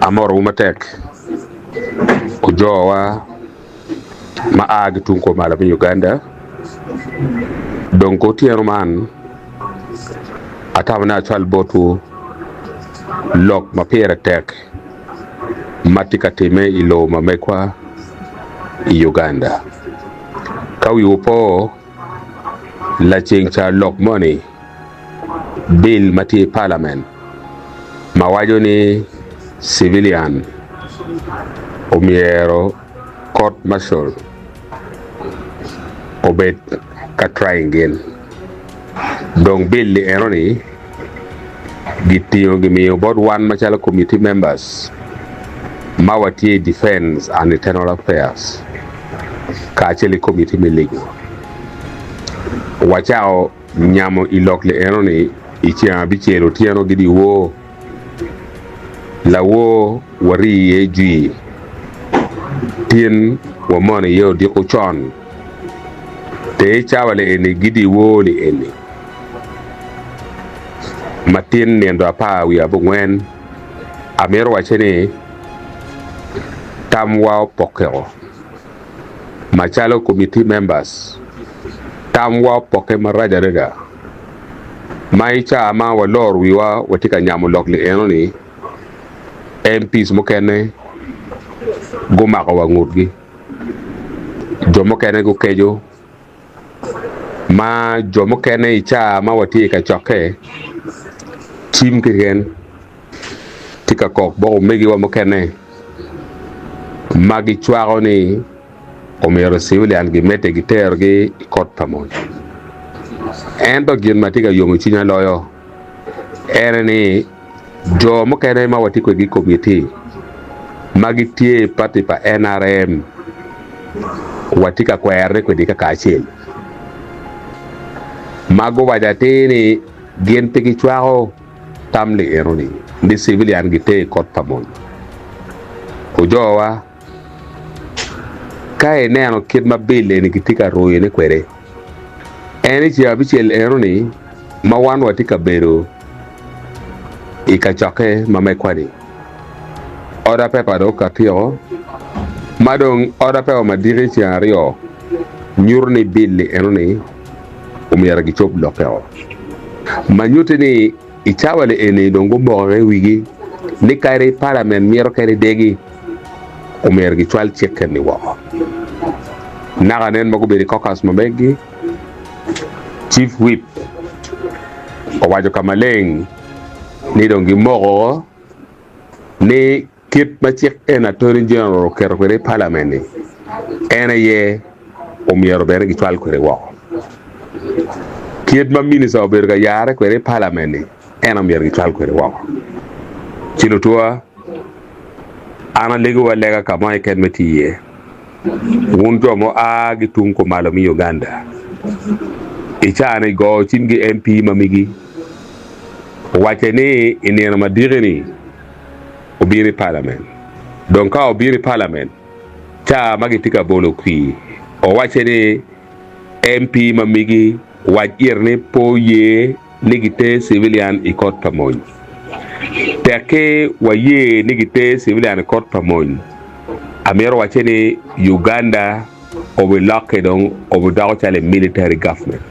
Amorowu matek ojowa ma a ki tung kumalo me Uganda. Dong ki otyeno man atamo ni acwal botwu lok ma pire tek ma tye ka timme i lobo ma megwa i Uganda. Ka wiwu po, laceng ca lok moni Bill ma tye i palament ma waco ni civilian omyero court martial obed ka trying gin. Dong bill ni eno ni gitingo gimiyo bot wan macalo committee members ma watye i defence and internal affairs kacel ki committee me legal. Wacako nyamo i lok li eno ni i ceng abicel otyeno ki dyewor, lawor wari iye jwi, tin wamono iye odiko con, te i cawa li eni ki dyewor li eni, ma tin nindo apar wiye abongwen, amito wacce ni tamwa opokkeo. Macalo committee members, tamwa opokke marac adada. Ma i caa ma waloro wiwa watye ka nyamo lok li eno ni, MPs mukene gumako wa ngutgi, jo mukene gukeco, ma jo mukene i caa ma watye i kacokke cim keken tye ka kok bot omegiwa mukene ma gicwako ni omyero civilian gimedde giterogi i kot pa mony. Ento gin ma tye ka yomo cwinya loyo en ni jo mukene ma watye kwedgi i komitti ma gitye i pati pa nrm watye ka kwerone kwedgi kakacel ma guwaco atir ni gin pe gicwako Tam li eno ni ni civilian giter i kot pa mony. Ojowa, ka ineno kit ma bill eni gitye ka ruyone kwede, en i ceng abicel eno ni ma wan watye ka bedo i kacokke ma megwa ni, order paper dong okatiko, ma dong order paper madiki i ceng aryo nyuto ni bill li eno ni omyero gicob lokkeo. Ma nyutti ni i cawa-ni eni dong gumoko i wigi ni kadi palament mito kadi degi, omyero gicwal cikke-ni woko. Naka nen ma gubedo i caucus ma meggi, Chief Whip owaco ka maleng ni dong gimoko ni Kit ma cik en Attorney General oketo kwede i Parliament-ni, en aye omyero bene gicwal kwede woko. Kit ma Minista obedo ka yare kwede i Parliament-ni, en omyero gicwal kwede woko. Ci lutwa, an alegowu alega ka mo keken me tiyo iye, wun jo ma wua ki tung kumalo me Uganda, i caa-ni go cim ki MP ma megi, owacce ni i nino madiki-ni, obino i palament. Dong ka obino i palament, ca ma gitye ka bolo kwir, owacce ni MP ma migi wac ire ni pe oye ni giter civilian i kot pa mony. Tekki waye ni giter civilian i kot pa mony, amito wacce ni Uganda obilokke dong obidoko calo i military government.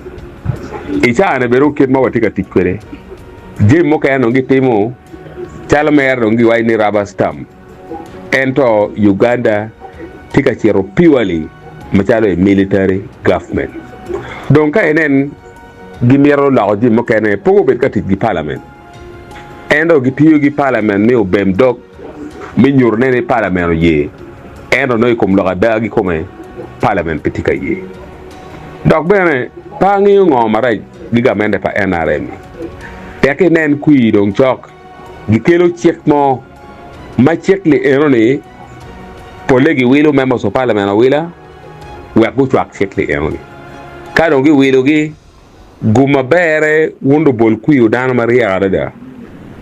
I caa-ni bene kit ma watye ka tic kwede, jami mukene dong gitimo calo mere dong giwaco ni rubber stamp ento Uganda tye ka cito purely macalo i military government. Dong ka inen gimito loko jami mukene pe gubed ka tic ki parliament ento gitiyo ki parliament me obem dog me nyutone ni parliament oye ento nongo i kom lok ada kikome parliament pe tye ka ye. Dok bene pe angeyo ngo marac ki gamente pa NRM-mi. Tek inen kwir dong cok, gikelo cik mo ma cik li eno-ni polle giwilo members of parliament awila wek gucwak cik li eno-ni. Ka dong giwilogi, gum maberre wun lubol kwir dano maryek adada.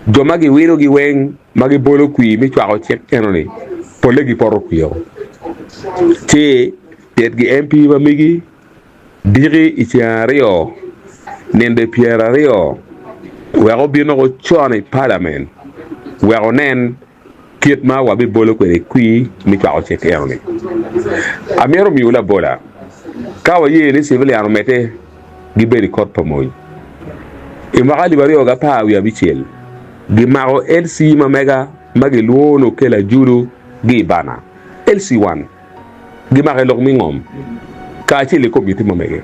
Jo ma giwilogi weng ma gibolo kwir me cwako cik eno-ni polle gipoto kwir. Ci Tit gi MP ma megi diki i ceng aryo ninde pyeraryo wek obin woko con i palament wek onen. kit ma wabibolo kwede kwir me cwako cik eno-ni. Amito miyowu labola, Ka waye ni civilian omedde gibed i kot pa mony, i mwaka alip 2016, gimako LC ma mega ma gilwongo ni Okello Ajulu gi i Bana, LC1, gimako i lok me ngom kacel i komiti ma mege.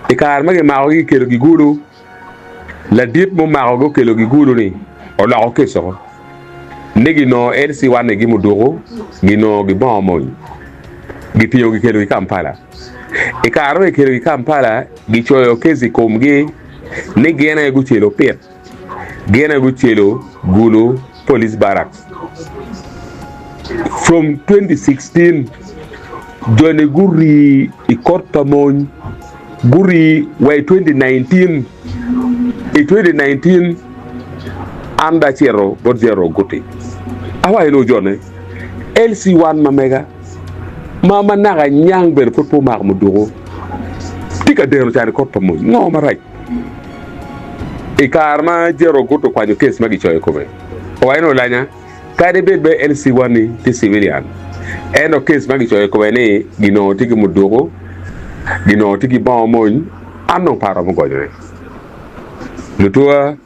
I kare ma gimakogi gikelogi Gulu, Ladit mumakogi okelogi Gulu-ni oloko kec woko ni ginongo LC one-ni ki muduku, ginongo gibongo mony, gitingo gikelogi Kampala. I kare ma gikelogi Kampala, gicoyo kec i komgi ni gin aye gucelo pit, gin aye gucelo Gulu Police Barracks. From 2016, joni gurii i kot pa mony, gurii wa i 2019. I 2019, an dong acito bot General Guti, awaco ni ojone, LC1 ma mega ma ma naka nyang bene pud pe omako muduku tye ka deno can i kot pa mony. Ngo marac? I kare ma General Guti okwanyo kes ma gicoyo i kome, owaco ni Olanya, kadi bed bene LC1 ni tye civilian, ento kes ma gicoyo i kome ni ginongo tye ki muduku, ginongo tye ki bongo mony, an dong pe aromo gonyone. Lutuwa,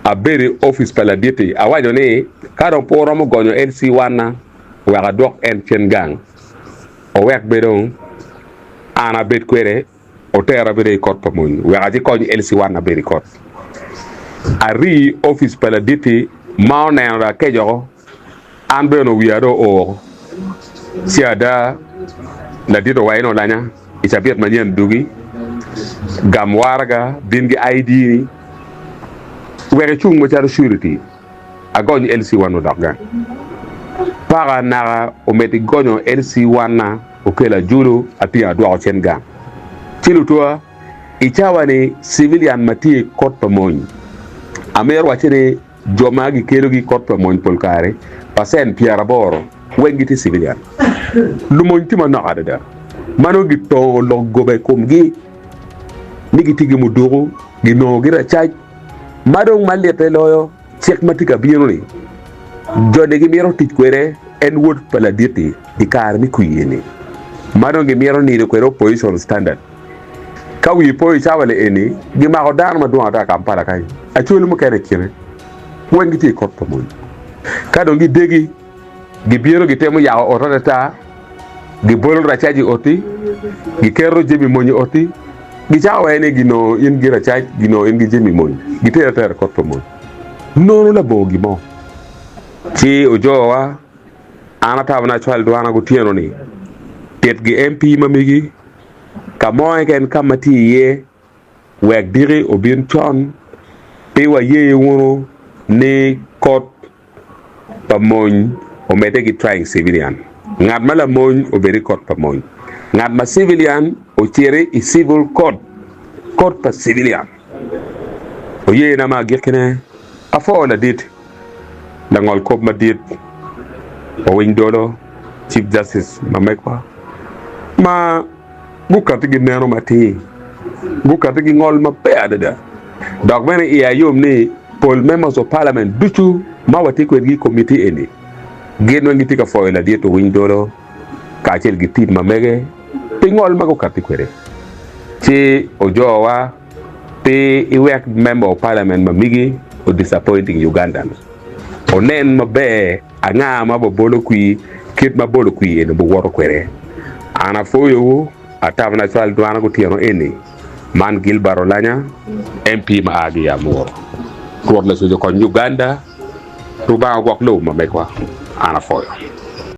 abedo i opic pa ladit-ti, awaco ni, Ka dong pe wuromo gonyo LC1-na wek adwok en cen gang, owek bed dong an abed kwede, otera bene i kot pa mony wek acikony LC1 abed i kot. Arii i opic pa ladit-ti ma oneno dong akeco woko, an bene onongo wiya dong oo woko. Ci ada ladit owaco ni olanya i cabit manyen dugi, gam waraga, bin ki ID ni wek icung macalo surety. Agony LC one odok gang. Paka naka omeddi gonyo LC one na okelo ajulu atingo adwoko cen gang. Ci lutwa, i cawa ni civilian ma tye i kot pa mony, amito wacci ni jo ma gikelogi i kot pa mony pol kare pacent 80 weng gitye civilian. Lumony tye manok adada ma nongo gitongo lok goba i komgi ni gitye ki muduku, ginongo giracac. Ma dong ma litte loyo, cik ma tye ka bino-ni, joni gimito tic kwede en wod pa ladit-ti i kare me kwir-ni, ma dong gimito nido kwede opposition standard. Ka wi po i cawa-ni eni, gimako dano madwong ata i Kampala kany, Acholi mukene i kine weng gitye i kot pa mony. Ka dong gidegi, gibino gitemo yako ot atata, gibolo racac i ot-ti, giketo jami mony i ot-ti, gicako waco ni ginongo in ki racac, ginongo in ki jami mony, gitero atera i kot pa mony. Nono labongo gin mo. Ci ojowa, an atamo ni acwal dwana gutyeno-ni, tit gi MP ma megi, ka mo keken ka ma tye iye, wek diki obin con, pe waye wunu ni kot pa mony omedde ki trying civilian. Ngat ma lamony obed i kot pa mony. Ngat ma civilian ociti i civil court, kot pa civilian. Oye na ma agikkine, apwo ladit langol kop madit Owiny Dolo, Chief Justice ma megwa ma Gukati ki neno matir. Gukati ki ngol maber adada. Dok bene iya yom ni pol Members of Parliament ducu ma watye kwedgi i committee eni gin weng gitye ka pwoyo ladit Owiny Dolo kacel ki team ma mege pi ngol ma gukati kwede. Ci ojowa pe iwek Member of Parliament ma migi o disappointing Ugandans. Onen maber. Anga ma bobolo kwir kit ma bolo kwir eni obiwoto kwede? An apwoyowu, atamo ni acwal dwana gutyeno eni. Man Gilbert Olanya, MP ma a ki i Amuru. Rwot Lacwec okony Uganda, Rubanga ogwok lobo ma megwa. An apwoyo.